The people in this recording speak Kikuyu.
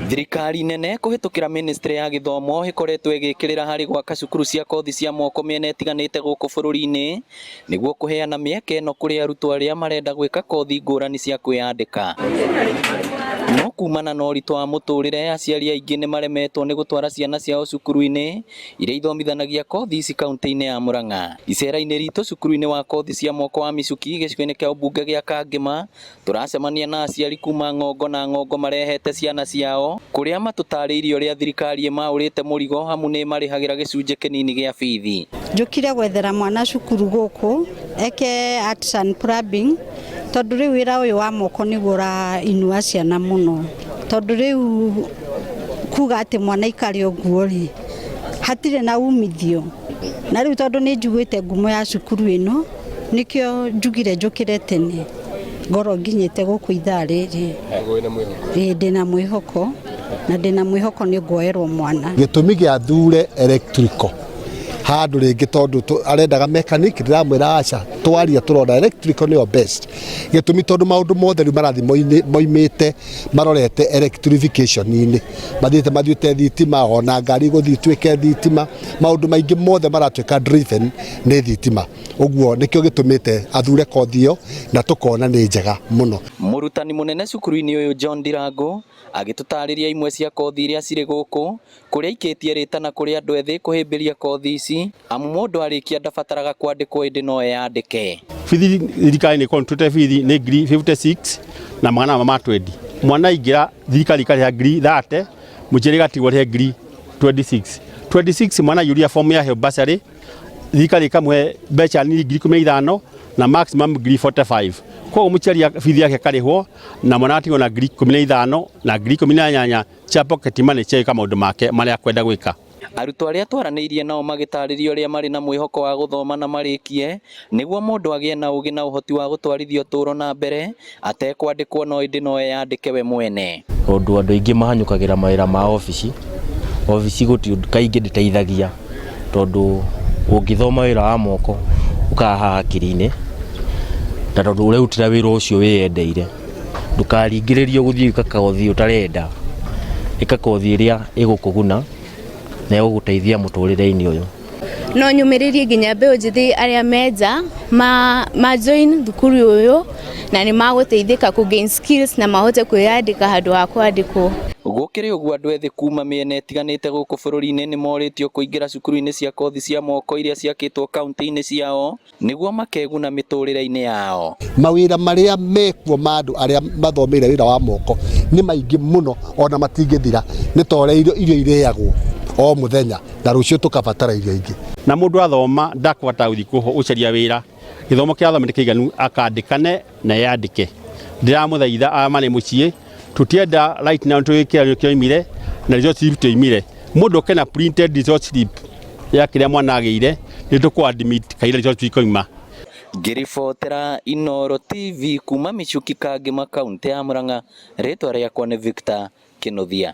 Thirikari nene kũhĩtũkĩra ministry ya gĩthomo ĩkoretwo ĩgĩkĩrĩra harĩ gwaka cukuru cia kothi cia moko mĩena ĩtiganĩte gũkũ bũrũri-inĩ nĩguo kũheana mĩeke ĩno kũrĩ arutwo arĩa marenda gwĩka kothi ngũrani cia kwĩyandĩka. No kumana na ũritũ wa mũtũrĩre aciari aingĩ nĩ maremetwo nĩ gũtwara ciana ciao cukuru-inĩ iria ithomithanagia kothi ici kaunti-inĩ ya Murang'a. Icera-inĩ ritũ cukuru-inĩ wa kothi cia moko wa Michuki gĩcigo-inĩ kĩa ũmbunge gĩa Kangĩma Tũracemania na aciari kuma ng'ongo na ng'ongo marehete ciana ciao kũrĩa matũtarĩirie ũrĩa thirikari ĩmaũrĩte mũrigo amu nĩ ĩmarĩhagĩra gĩcunjĩ kĩnini gĩa bithi. Njũkire gwethera mwana cukuru gũkũ eke arts and plumbing tondũ rĩu wĩra ũyũ wa moko nĩguo ũrainua ciana mũno tondũ rĩu kuga atĩ mwana aikare ũguo rĩ hatirĩ na umithio na rĩu tondũ nĩ njiguĩte ngumo ya cukuru ĩno Nĩkĩo njugire njũkĩre tene ngorwo nginyĩte gũkũ ithaa rĩrĩ. Ĩĩ ndĩna mwĩhoko na ndĩna mwĩhoko nĩ nguoerwo mwana. Gĩtũmi gĩa thure electrical handũ rĩngĩ tondũ arendaga mechanic ndĩramwĩra aca twaria tũrona electrical nĩyo best gĩtũmi tondũ maũndũ mothe rĩu marathiĩ moimĩte marorete electrification-inĩ mathiĩte mathiĩte thitima ona ngari gũthiĩ ituĩke thitima maũndũ maingĩ mothe maratuĩka driven nĩ thitima. Ũguo nĩkĩo gĩtũmĩte athure kothi ĩyo na tũkona nĩ njega mũno. Mũrutani mũnene cukuru-inĩ ũyũ John Ndirango agĩtũtarĩria imwe cia kothi iria cirĩ gũkũ, kũrĩa aikĩtie rĩtana kũrĩ andũ ethĩ kũhĩmbĩria kothi ici amu mũndũ arĩkia ndabataraga kwandĩkwo ĩndĩ no eyandĩke. Bithi thirikari nĩ ĩkontrĩte bithi nĩ ngiri 56 na magana ma 20 mwana aingĩra thirikari ĩkarĩha ngiri 30 mũciari agatigwo arĩhe ngiri 26 26 mwana aiyũria fomu ya HELB bursary thirikari ĩkamũhe mbeca nini 15,000 na maximum ngiri 45 koguo mũciari bithi yake ĩkarĩhwo na mwana atigwo na 15,000 na 18,000 cia pocket money cia gwĩka maũndũ make marĩa akwenda gwĩka. Arutwo arĩa twaranĩirie nao magĩtarĩria ũrĩa marĩ na mwĩhoko wa gũthoma na marĩkie nĩguo mũndũ agĩe na ũgĩ na ũhoti wa gũtwarithia ũtũũro na mbere atekwandĩkwo no ĩndĩ no eyandĩke we mwene. Tondũ andũ aingĩ mahanyũkagĩra mawĩra ma obici, obici gũtirĩ kaingĩ ndĩteithagia tondũ ũngĩthoma wĩra wa moko ũkaga haha hakiri-inĩ, na tondũ ũrerutĩra wĩra ũcio wĩyendeire, ndũkaringĩrĩrio gũthiĩ gwĩka kothi ũtarenda, ĩka kothi ĩrĩa ĩgũkũguna na ĩgũgũteithia mũtũrĩre-inĩ ũyũ. No nyũmĩrĩrie nginya mbeũ njĩthĩ arĩa me nja ma, ma join thukuru ũyũ na nĩ magũteithĩka kũ gain skills na mahote kwĩyandĩka handũ ha kwandĩkwo. Gũkĩrĩ ũguo andũ ethĩ kuma mĩena ĩtiganĩte gũkũ bũrũri-inĩ nĩ morĩtio kũingĩra cukuru-inĩ cia kothi cia moko iria ciakĩtwo kaunti-inĩ ciao nĩguo makeguna mĩtũrĩre-inĩ yao. Mawĩra marĩa mekuo ma andũ arĩa mathomeire wĩra wa moko nĩ maingĩ mũno ona matingĩthira nĩ ta ũrĩa irio irio irĩagwo o mũthenya na rũciũ tũkabatara irio ingĩ. Na mũndũ athoma ndakũbatara gũthiĩ gũcaria wĩra, gĩthomo kĩrĩa athoma nĩ kĩiganu akandĩkane na eyandĩke. Ndĩramũthaitha aya marĩ mũciĩ tũtienda right now tũĩ kĩgeranio kĩoimire na result slip tioimire, mũndũ oke na printed result slip ya kĩrĩa mwana agĩire nĩ tũkũ admit kaira result ikoima. Ngĩribotera Inooro TV kuma Michuki Kangema kaũntĩ ya Murang'a, rĩtwa rĩakwa nĩ Victor Kĩnuthia.